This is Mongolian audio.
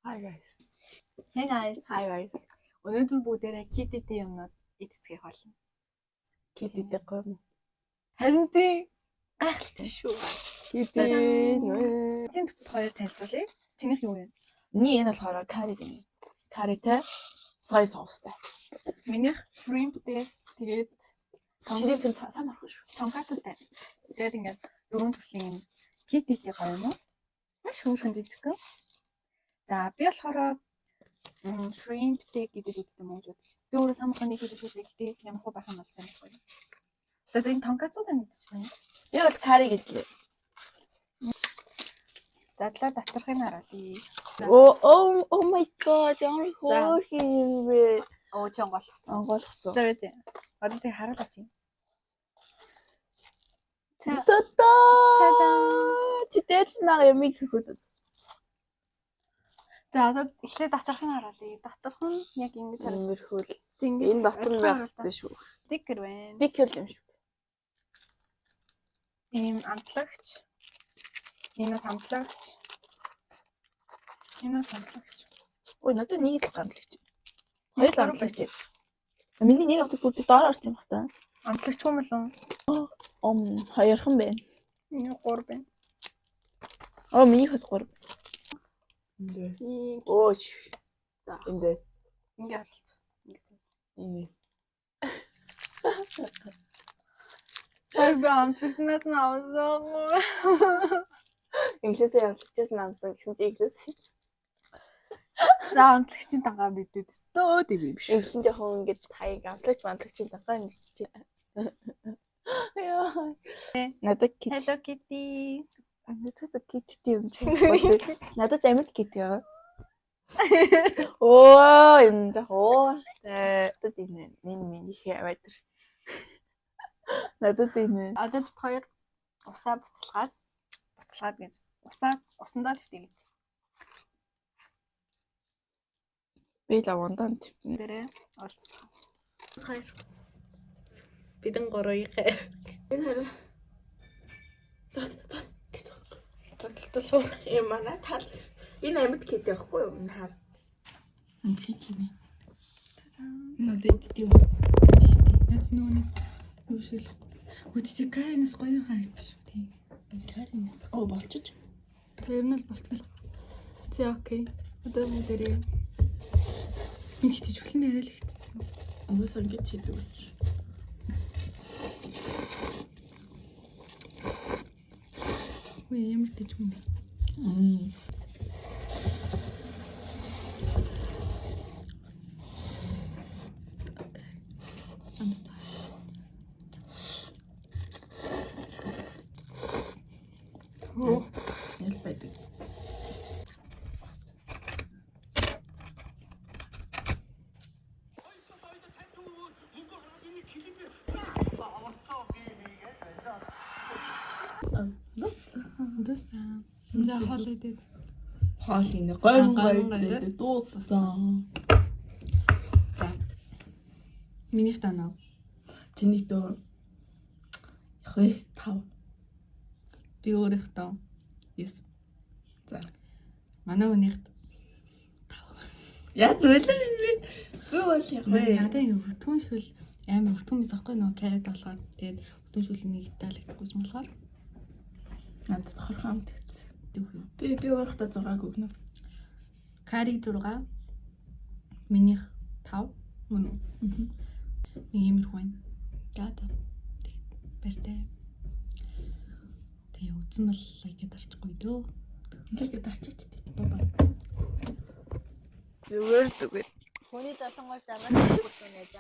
Hi guys. Hey guys. Hi guys. Өнөөдөр бүгдээрээ Kitty-тэй юмнууд идцгээх болно. Kitty-тэй гоё юм. Харин тийм гайхалтай шүү. Kitty. Тийм бит хоёр танилцуулъя. Чинийх юу вэ? Миний энэ болохоор карри гэнэ. Карритэй соя соустай. Минийх shrimp-тэй тэгээд Shrimp нь сан орох шүү. тонкатутай. Тэгээд ингээд дөрвөн төрлийн юм Kitty-тэй гоё юм уу? Маш хөөрхөн жижигхэн. За би болохоор shrimp-тэй гэдэг үздэг юм уу гэж бодчих. Би өөрөө самарханы гэдэг үздэг. Гэхдээ ямар хөө байх юм бол сайн байхгүй. За энэ тонкацуг нь идчихсэн. Би бол карри гэлээ. Задлаа доторхыг харуулъя. Оо oh oh my god, ямар За. хөөрхөн юм бэ? Өө чи онгойлгоцсон. Онгойлгоцсон. За байж. Одоо тэг харуулаач юм. За. Тата. Та-дам. Чи дээдл наг ямиг сөхөд үз. За одоо эхлээд доторхыг харуулъя. Доторх нь яг ингэж харагдаж. Иймэрхүү л. Ингэж Энэ дотор нь байх хэрэгтэй шүү. Стикер байна. Стикер л юм шүү. Ийм амтлагч. Энэ бас амтлагч. Энэ бас амтлагч. Ой, надад нэг л амтлагч. Хоёр л амтлагч. Миний нэг амтлаг бүгд доор орсон юм бах та. Амтлагч юм болов уу? Ом хоёрхан байна. Энэ гур байна. Оо минийх бас гурав. Ийм Оо. За. Энд дээ. ингэ харалц. Ингэж. Энэ. Сая би амтлагнаас нь авсан. Инглисээ амтлагчаас нь амсан гэсэн чи инглис. За амтлагчийн дангаар мэдээд өстөө тийм юм шүү. Инглис нь жоохон ингэж таяг амтлагч мантлагчийн дангаа ингэж чи. Яа. Надад кит. Hello Kitty. Надад кит юм чи. Надад амьд кит яа. Оо энэ жоохон ууртай. Надад энэ миний минийх аваад ир. Надад энэ. Одоо бит хоёр усаа буцалгаад буцалгаад гэж усаа усандаа твтэйгэд. Би л ундаан Бэрэ уулзлаа. Хоёр. Бидэн гурвын. Энэ харин. Зот зот гэдэг. Зодтолтол. Юм манай тал. Энэ амьд кит явахгүй юу? Энэ хар. Кит юм. Надад идэв. Наац нөгөө нэг юу шил. Үгүй тийм каринес гоё харагдчих шүү тийм. Каринес. Оо болчих. Тэр нь л болцсон л. За окей. Одоо бүгдээрээ энэ ч тийч хүлэн арай л ихтсэн. Угсаа ингэж хийдэг ус. Үгүй ямар тийч юм бэ? Мм. Амстай. Оо. Ял байдаг. Дус. Дуусан. За хоол идээд. Хоол инэ гоймон Гоймон гоё гоё идээд дууссан. За. Минийх танаа. Чиний дөө. Яг вэ 5. Би өөрийнхөө 9. За. Манай хүнийх Яс үлэн юм бэ? Би бол яг вэ. Надад ингэ өтгөн шүл амар өтгөн биз аахгүй нөгөө карет болохоор тэгээд өтгөн шүл нэг таалагдахгүй юм болохоор Надад хорхон амт гэсэн. дүүх юм. Би өөрөхдөө 6 өгнө. Кари 6 минийх 5 мөн үү? Нэг иймэрхүү байна. За за. Тэгээд баяртай. Тэгээ үзсэн бол лайк дарчихгүй дөө. Лайк дарчаач тий. Бай бай. Зүгээр зүгээр. Хүний золонгоор замаар хүрсэн нэ.